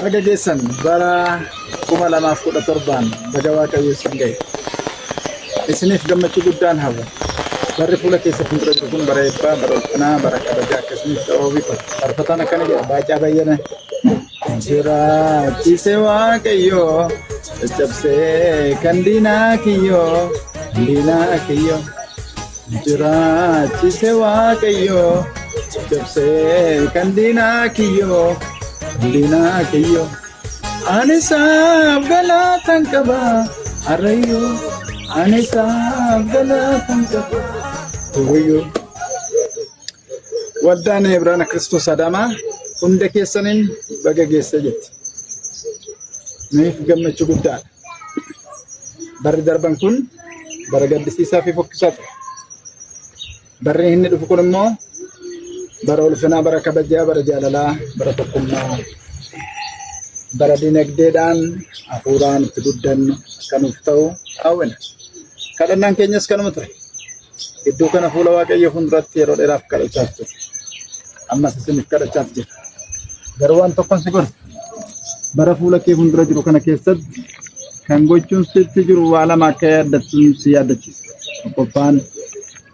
Baga geessan bara 2017n baga Waaqayyo isin ga'e. Isiniif gammachuu guddaan hawwa. Barri fuula keessa fuuldura jiru kun bara eebbaa, bara ulfinaa, bara kabajaa akka isiniif ta'u hawwii kooti. Faarfataan akkana jedha Baacaa Bayyana. Jiraachise Waaqayyo caccabsee kan diinaa kiyyoo, diinaa kiyyoo. Jiraachise Waaqayyo caccabsee kan diinaa kiyyoo, diinaa kiyyoo. Ani isaaf galatan qaba har'ayyuu, ani isaaf galatan qaba boruyyuu. Waldaan Ibraana Kiristoos Adaamaa hunda keessaniin baga geesse jetti. Nuuf gammachuu guddaadha. Barri darban kun bara gaddisiisaa fi fokkisaa ture. Barri inni dhufu kun immoo bara ulfinaa, bara kabajaa, bara jaalalaa, bara tokkummaa, bara dinagdeedhaan hafuuraan itti guddannu akka nuuf ta'u hawwina. Kadhannaan keenyas kanuma ture. Gidduu kana fuula Waaqayyoo fuulduratti yeroo dheeraaf kadhachaa ture. Ammas isiniif kadhachaa jira. Garuu waan tokkon si gorsa. Bara fuula kee fuuldura jiru kana keessatti kan gochuun sitti jiru waa lama akka yaaddattuun si yaaddachiisa. Tokkoffaan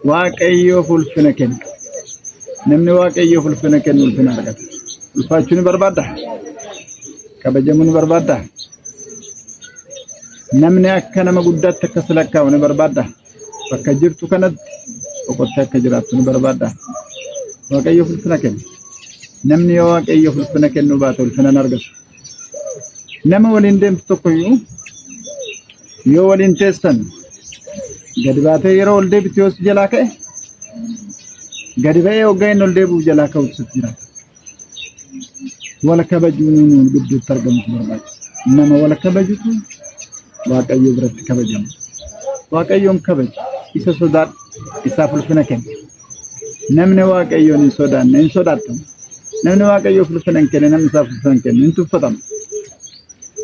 Waaqayyoof ulfina kenna. Namni Waaqayyoof ulfina kennu ulfina argata. Ulfaachuu ni barbaadda? Kabajamuu ni barbaadda? Namni akka nama guddaatti akka si lakkaa'u ni barbaadda? Bakka jirtu kanatti boqottee akka jiraattu ni barbaadda. Waaqayyoof ulfina kenna. Namni yoo Waaqayyoof ulfina kennuu baate ulfina hin argatu. Nama waliin deemtu tokko iyyuu yoo waliin teessan gadi baatee yeroo ol deebitu yoo si jalaa ka'e gadi ba'ee hoggaa inni ol deebi'u jalaa ka'utu sitti jiraata. Wal kabajuun nuun gidduutti argamutu barbaachisa. Nama wal kabajutu Waaqayyo biratti kabajama. Waaqayyoon kabaji, isa sodaadhu, isaaf ulfina kenni. Namni Waaqayyoon hin sodaanne hin sodaatamu. Namni Waaqayyoof ulfina hin kenne, namni isaaf ulfina hin kenne hin tuffatama.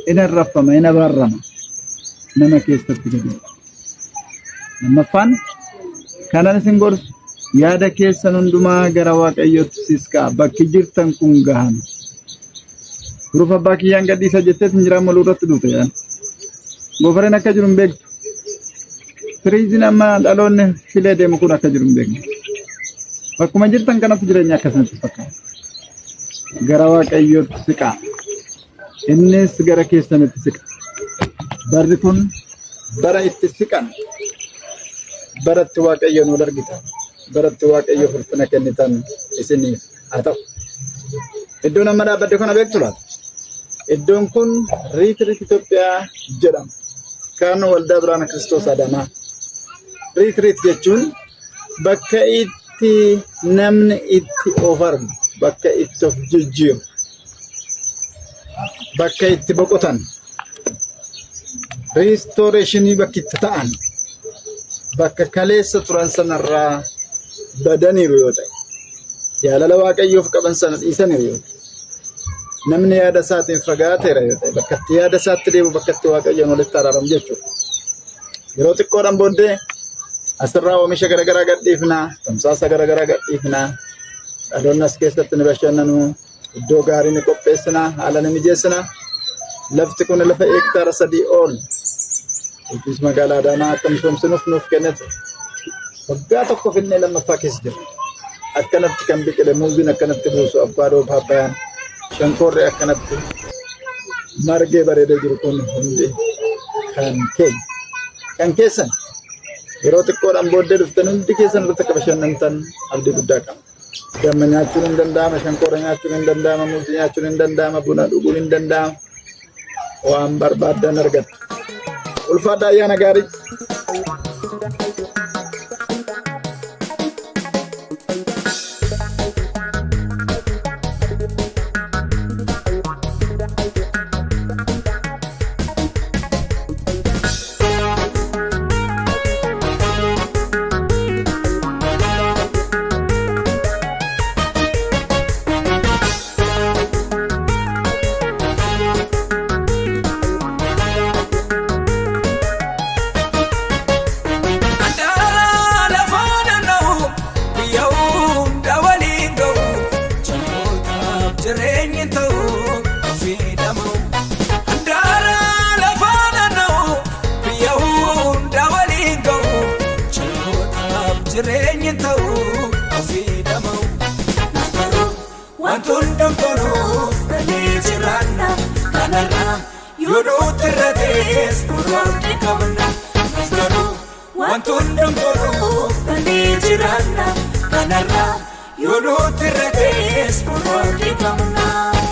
Hin arrabfama, hin abaarrama. Nama keessatti gadi bu'a. Lammaffaan kanan isin gorsu yaada keessan hundumaa gara Waaqayyootti sisqaa bakki jirtan kun gahaa miti. Hurufa abbaa kiyyaan gadhiisa jetteet injiraan moluu irratti duute jedhan. Goofareen akka jiru hin beektu. Firiiziin amma dhaloonni filee deemu kun akka jiru hin beeknu. Bakkuma jirtan kanatti jireenya akkasumatti fakkaata. Gara Waaqayyootti siqaa. Innis gara keessanitti siqa. Barri kun bara itti siqan, bara itti Waaqayyoon wal argitan, bara itti Waaqayyoof ulfina kennitan isiniif haa ta'u. Iddoon amma dhaabbadde kana beektu laata? Iddoon kun Riitiriit Itoophiyaa jedhama. Kan Waldaa Biraana Kiristoos Adaamaa. Riitiriit jechuun bakka itti namni itti of argu, bakka itti of jijjiiru, bakka itti boqotan, riistooreeshinii bakki itti ta'an, bakka kaleessa turan sanarraa badaniiru yoo ta'e, jaalala Waaqayyoof qaban sana dhiisaniiru yoo ta'e, namni yaada isaatiin fagaateera yoo ta'e, bakka itti yaada isaatti deebi'u, bakka itti Waaqayyoon walitti araaramu jechuudha. Yeroo xiqqoodhaan booddee asirraa oomisha garaagaraa gadhiifna, tamsaasa garaagaraa gadhiifna, dhaloonni as keessatti ni bashannanu, iddoo gaarii ni qopheessina, haala ni mijeessina. Lafti kun lafa hektaara 3 ol bulchiinsi magaalaa Adaamaa akka misoomsinuuf nuuf kenne ture. Waggaa tokko finnee lammaffaa keessa jira. Akkanatti kan biqile muuziin akkanatti buusu avkaadoo paappayaan shankoorri akkanatti margee bareedee jiru kun hundi kan keenya. Kan keessan yeroo xiqqoodhaan booddee dhuftan hundi keessan irratti akka bashannantan abdii guddaa qaba. Damma nyaachuun hin danda'ama, shankoora nyaachuun hin danda'ama, muuzii nyaachuun hin danda'ama, buna dhuguun hin danda'ama. Waan barbaaddan argattu. Ulfaadhaa ayyaana gaarii. Ofii dhama'u. Nuuf garuu wanti hundumtuu nuuf galee jiraanna. Kanarraa yoo nuti irra ta'es boru qabna. Nuuf garuu wanti hundumtuu nuuf galee jiraanna. Kanarraa yoo nuti irra ta'es boru qabna.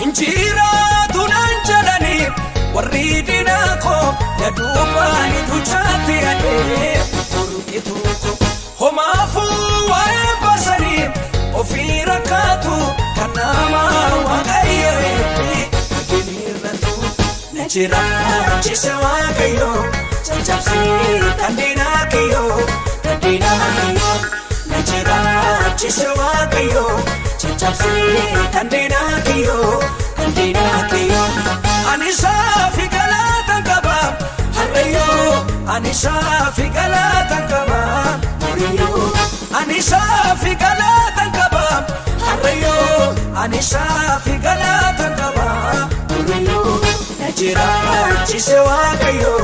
Injiraatu naan jedhanii warri diinaa koo na duubaan duchaatti adee burqituu koo. Homaafuu waa'ee baasanii ofii rakkaatu kan nama Waaqayyo eebbi adeemirratu. Na jiraachise Waaqayyo caccabsee kan diinaa kiyyoo kan diinaa kiyyoo. Na jiraachise Waaqayyo caccabsee kan diinaa kiyyoo kan diinaa kiyyoo. Ani saafi galatan qaba harreyyoo ani saafi galatan qaba horiyyoo. Ani saafi galatan qaba harreyyoo ani saafi galatan qaba horiyyoo. Na jiraachise Waaqayyo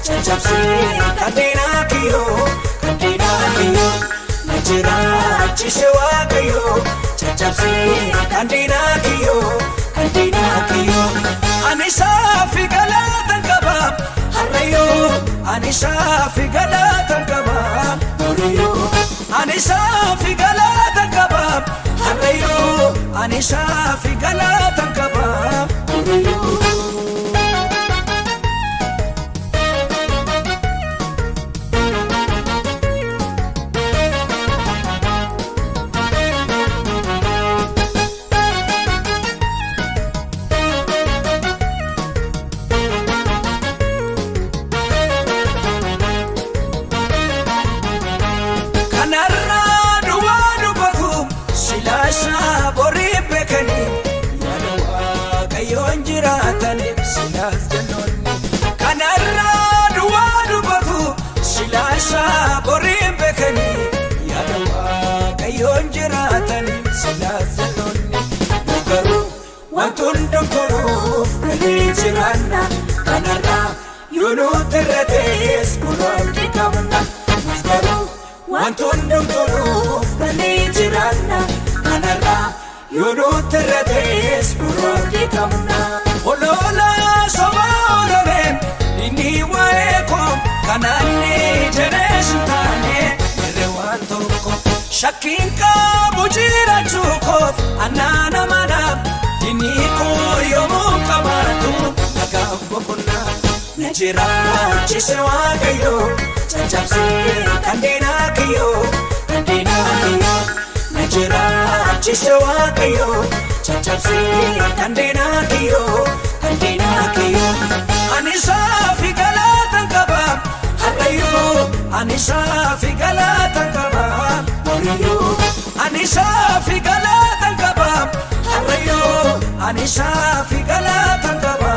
caccabsee kan diinaa kiyyoo kan diinaa kiyyoo. Na jiraachise Waaqayyo caccabsee kan diinaa kiyyoo kan diinaa kiyyoo. Ani saafi galatan qaba harreyyoo ani saafi galatan qaba horiyyoo. Ani saafi galatan qaba harreyyoo ani saafi galatan qaba horiyyoo. Kanarraa duwwaa dubbatu silaasa borii beekanii yaada Waaqayyoon jiraataniif silaas jennoonni. Kanarraa duwwaa dubbatu silaasa borii beekanii yaada Waaqayyoon jiraataniif silaas jennoonni. Nu garuu wanti hundumtuu nuuf galee jiraanna. Kanarraa yoo nuti irra ta'es kunoo qabna. Nuuf garuu wanti hundumtuu nuuf galee jiraanna. Kanarraa yoo nuti irra ta'es kunoo qabna. Oloola soba ololeen inni waa'ee koo kanaanni jedhees hin taane irre waan tokko. Shakkiin qabu jiraachuu koof annaana manaaf inni koo yoomuu qabaatu nagaaf boqonnaa. Na jiraachise Waaqayyo caccabsee kan diinaa kiyyoo kan diinaa kiyyoo. Na jiraachise Waaqayyo caccabsee kan diinaa kiyyoo kan diinaa kiyyoo. Ani saafi galatan qaba harreyyoo ani saafi galatan qaba horiyyoo. Ani saafi galatan qaba harreyyoo ani saafi galatan qaba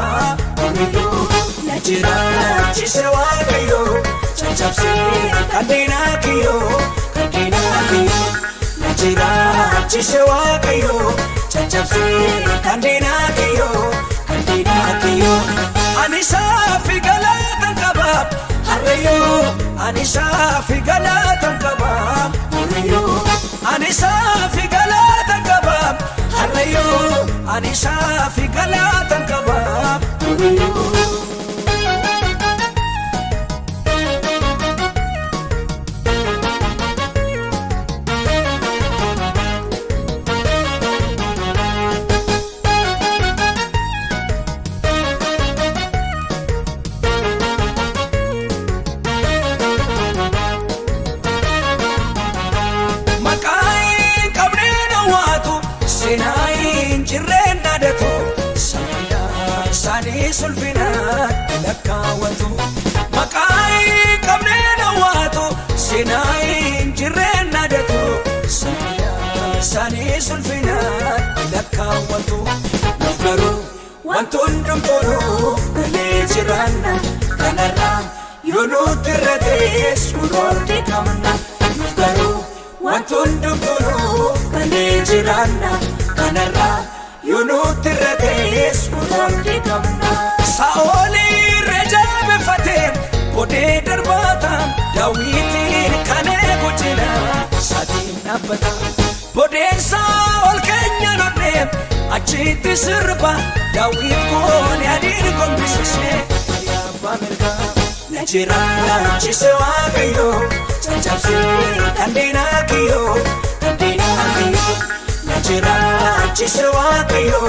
horiyyoo. Na jiraachise Waaqayyo caccabsee kan diinaa kiyyoo kan diinaa kiyyoo. Na jiraachise Waaqayyo caccabsee kan diinaa kiyyoo kan diinaa kiyyoo. Ani saafi galatan qaba harreyyoo ani saafi galatan qaba horiyyoo. Ani saafi galatan qaba harreyyoo ani saafi galatan qaba horiyyoo. Maqaa hin qabneen hawwaatu seenaa hin jirreen dhaadatu salphina isaanii sulfinatti lakkaawwatu. Maqaa hin qabneen hawwaatu seenaa hin jirreen dhaadatu salphina isaanii sulfinatti lakkaawwatu. Nuuf garuu wanti hundumtuu nuuf galee jiraanna. Kanarraa yoo nuti irra ta'es kunoo qabna. Nuuf garuu wanti hundumtuu nuuf galee jiraanna. Kanarraa yoo nuti irra ta'es kunoo qabna. Saa'ol irra jabeeffatee bodee darbata Daawitiin kan eegu jira saatiin dhaabbata. Godeensaa ol keenya lodhee achitti sirba Daawit koon yaadiin gombisisee abbaa mirgaa. Na jiraachise Waaqayyo caccabsee kan diinaa kiyyoo kan diinaa kiyyoo. Na jiraachise Waaqayyo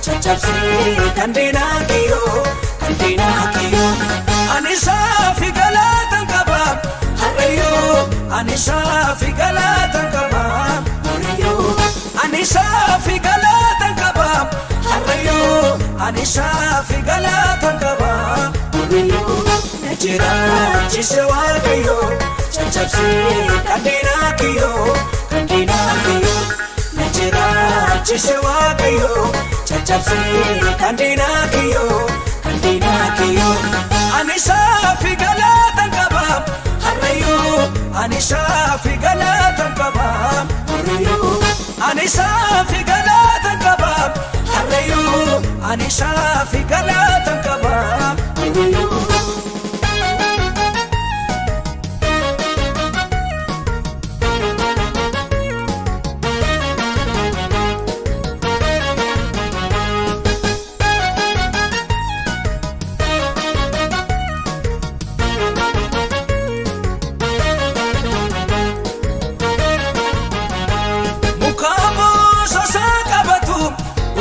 caccabsee kan diinaa kiyyoo kan diinaa kiyyoo. Ani saafi galatan qaba harreyyoo ani saafi galatan qaba harreyyoo ani saafi galatan qaba harreyyoo ani saafi galatan qaba harreyyoo. Na jiraachise Waaqayyo caccabsee kan diinaa kiyyoo kan diinaa kiyyoo. Na jiraachise Waaqayyo caccabsee kan diinaa kiyyoo kan diinaa kiyyoo. Ani saafi galatan qaba harreyyoo ani saafi galatan qaba harreyyoo ani saafi galatan qaba harreyyoo ani saafi galatan qaba harreyyoo. Mukamoo sosaa qabatu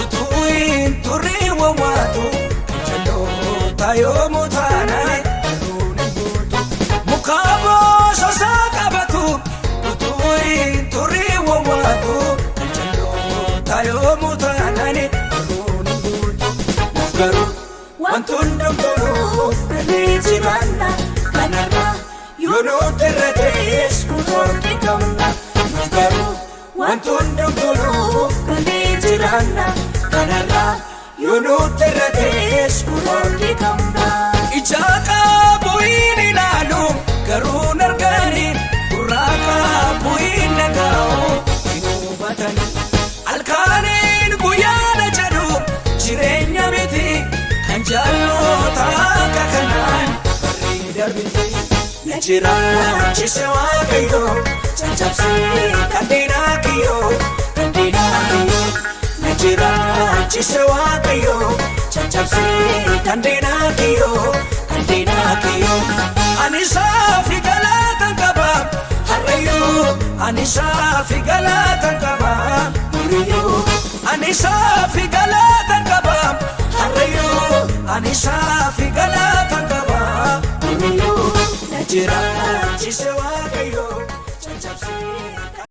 utuu hin turriin wawwaatu kan jalloota yoomuu taanaan aduun hin guutu. Mukamoo sosaa qabatu utuu hin turriin wawwaatu kan jalloota yoomuu taanaan aduun hin guutu. Nuuf garuu wanti hundumtuu dhalli jiraanna kanarraa yoo nuti irra ta'es nuti qabna. Nuuf garuu wanti hundumtuu dhalli jiraanna kanarraa yoo nuti irra ta'es nuti qabna. Ija qabu hin ilaalu garuu hin argani gurra qabu hin dhaga'u hin hubatani. Alkaaniin guyyaana jedhu jireenya miti kan jaalloota akka kanaan barri darbiti. Na jiraachise Waaqayyo caccabsee kan diinaa kiyyoo kan diinaa kiyyoo. Na jiraachise Waaqayyo caccabsee kan diinaa kiyyoo kan diinaa kiyyoo. Ani saafi galatan qaba harreyyoo ani saafi galatan qaba harreyyoo ani saafi galatan qaba harreyyoo ani saafi galatan qaba harreyyoo. Na jiraachise Waaqayyo caccabsee.